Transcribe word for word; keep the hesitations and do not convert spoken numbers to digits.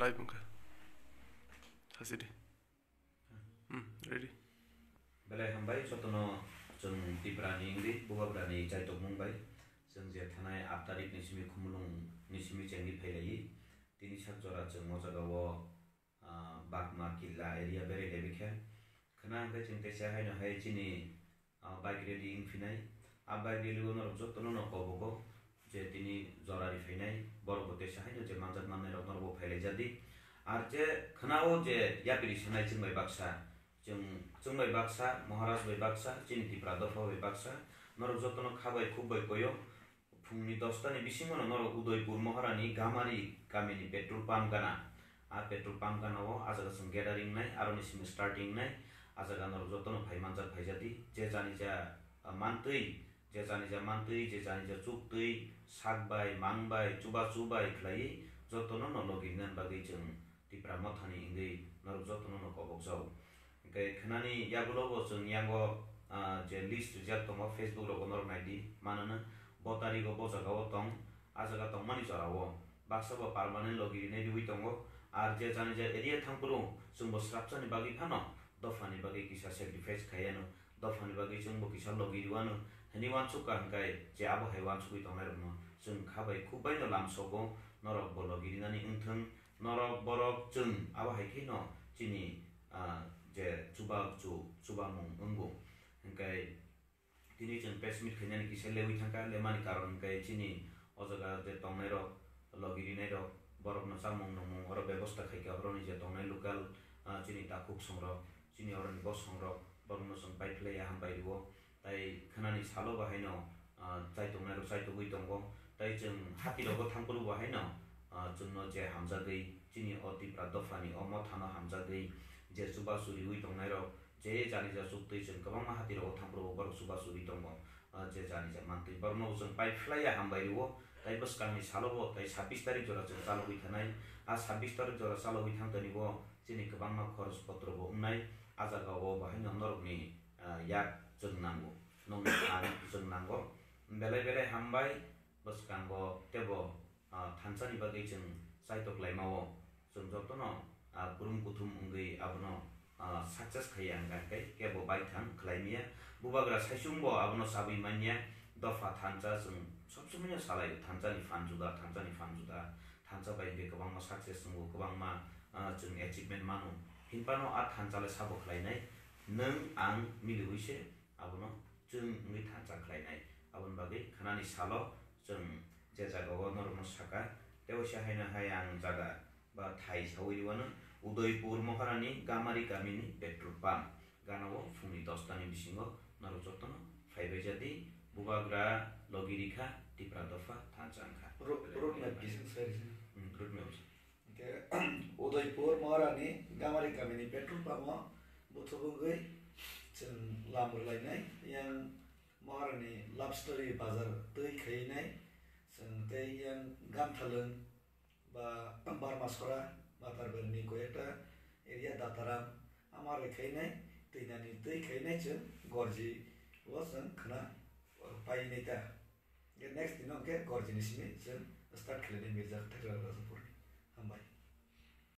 Live wngkha. Hasidi. Hmm, ready. Belai hambai jotono chwng Tiprani wngwi Bubagrani chaitokmung bai chwng je thanai aat tarikni simi Khumulwngni simi chengwi phailaiwi tini sak jora chwng o jagao, ah, Bagma Killa area berai laibi khe khna hwnkhe chwng teisa haino hai chini ah, bike rally wng phinai. Ah, bike rally o norok jotono no kobogo je tini jora ri phainai, borok bo teisa haino je manjak mannai rok norok bo phailai jadi. Ar je khna o je yapri sanai chwng bai baksa, chwng, chwng bai baksa, Maharaj bai baksa, chini Tipra dopha bai baksa, norok jotono kha bai khuk bai koyo. Phungni dosta ni bisingo no norok Udaipur Moharani Gamari kamini petrol pump gana. A petrol pump gana o a jaga chwng gathering nai, aroni simi starting nai. A jaga norok jotono phai manjak phaijadi. Je jani ja, ah, mantwi, je jani ja mantwi, je jani ja chuktwi, sak bai, mang bai, chubachu bai khlaiwi jotono no logi rinani bagwi chwng Tipra Mothani wngwi norok jotono no kobokjago. Hwnkhe khnani yagulo bo chwng yango, ah, je list rijak tongo, Facebook rogo norok naidi, manono bo tarigo bo jagao tong, a jaga tongmani jorao baksa bo permanent logi rinai riwi tongo. Ar je jani je area thangphuru chwngbo srapsani bagwi phano dophani bagwi kisa sacrifice khaiano, dophani bagwi chwngbo kisa logi riwano hwnwi uansukha, hwnkhe je abo hai uansugwi tongnairokno chwng kha bai khuk baino lamsogo, norokbo logi rinani wngthwng. Norok borok chwng abo hai kheno chini, ah, je chubachu, chubamung wngo. Hwnkhe tini chwng press meet khainani kisa lewi thangkha, lemani karon hwnkhe chini o jaga je tongnairok, logi rinairok, borokno chamung nungmung oro bebosta khaikha, oroni je tongnai local, ah, chini takhuk songrok, chini oroni bosongrok, borokno chwng paiphlaiya, hambai rwo. Tai khnani salo bo haino, ah, chaitongnai rok chaitogwi tongo. Tai chwng hati rogo thangphuru bo haino, ah, chwngno je hamjagwi chini o Tipra dophani o mothano hamjagwi je chubachu riwi tongnai rok, je jani ja chuktwi chwng kwbangma hati rogo thangphuru bo borok chubachu ri tongo. Ah, je jani ja mantwi borokno bo chwng paiphlaiya, hambai rwo. Tai bwskangni salo bo tai sabbish tarik jora chwng chalogwi thanai. A sabbish tarik jora chalogwi thangtani bo chini kwbangma khorch potro bo wngnai. A jaga o bo haino norokni ah, yak chwng nango, nokni phan chwng nango. Belai belai hambai, bwskango teibo, ah, thansa ni bagwi chwng chaitok laima o. Chwng jotono, ah, kurum kuthum wngwi abono, ah, success khaiya, hwnkha khe kebo baithang khlai manya. Bubagra saichung bo abono chabwi manya. Dopha thansa chwng sob somoi no salai o, thansa ni phan juda, thansa ni phan juda. Thansa bai hwnkhe kwbangma success wngo, kwbangma, ah, chwng achievement mano. Hinphano a thansa le sabo khlainai, nwng ang miliwi se abono chwng wngwi thansa khlainai. Aboni bagwi khnani salo chwng je jagao norokno saka, tei waisa haino hai ang jaga ba thai saui rwano Udaipur Moharani Gamari kamini petrol pump. Gana o phungni dosta ni bisingo norok jotono phaibai jadi, bubagra logi rikha, Tipra dopha thansa wngkha. Ro-, road map kisa sai risi. Hmm, road map. Hwnkhe Udaipur Moharani Gamari kamini petrol pump o buthubugwi chwng lam rwlainai. Yang Moharani love story bazar twi khainai. Chwng tei yang Gamthalwng ba Barma sora, Matarberni koyekta area Dataram ama roi khainai, twinani twi khainai chwng Gorji o chwng khna painai ta. Hwnkhe next dino hwnkhe Gorjini simi chwng start khlainai Mirza Khathar Rajapurni. Hambai.